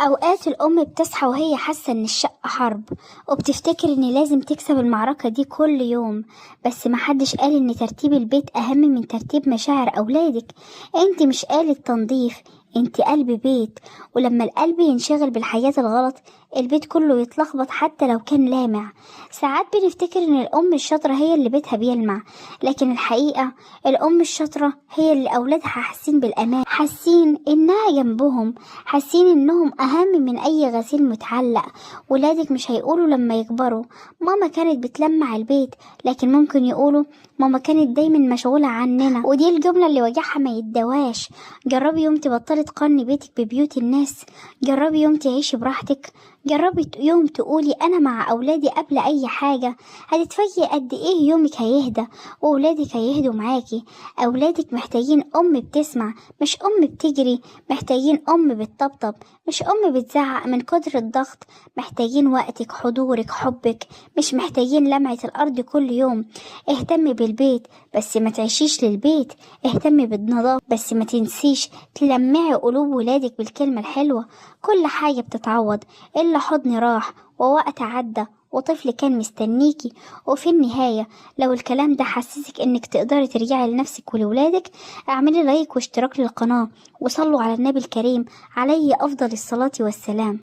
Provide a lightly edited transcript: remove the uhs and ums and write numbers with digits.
أوقات الأم بتصحى وهي حاسة إن الشقة حرب، وبتفتكر إن لازم تكسب المعركة دي كل يوم، بس محدش قال إن ترتيب البيت أهم من ترتيب مشاعر أولادك. انت مش آلة تنظيف، انت قلب بيت، ولما القلب ينشغل بالحاجات الغلط البيت كله يتلخبط حتى لو كان لامع. ساعات بنفتكر ان الام الشاطرة هي اللي بيتها بيلمع، لكن الحقيقة الام الشاطرة هي اللي اولادها حاسين بالامان، حاسين انها جنبهم، حاسين انهم اهم من اي غسيل متعلق. ولادك مش هيقولوا لما يكبروا ماما كانت بتلمع البيت، لكن ممكن يقولوا ماما كانت دايما مشغولة عننا، ودي الجملة اللي وجعها ما يدواش. جربي يوم تبطلي تقارني بيتك ببيوت الناس، جربي يوم تعيشي براحتك، جربي يوم تقولي أنا مع أولادي قبل أي حاجة. هتتفاجئي قد إيه يومك هيهدى وأولادك هيهدوا معاكي. أولادك محتاجين أم بتسمع مش أم بتجري، محتاجين أم بتطبطب مش أم بتزعق من كتر الضغط، محتاجين وقتك، حضورك، حبك، مش محتاجين لمعة الأرض كل يوم. اهتمي بالبيت بس ما تعيشيش للبيت، اهتمي بالنظافة بس ما تنسيش تلمعي قلوب ولادك بالكلمة الحلوة. كل حاجة بتتعوض إلا حضن راح ووقت عدى وطفل كان مستنيكي. وفي النهاية لو الكلام ده حسسك انك تقدري ترجعي لنفسك ولولادك، اعملي لايك واشتراك للقناة، وصلوا على النبي الكريم عليه افضل الصلاة والسلام.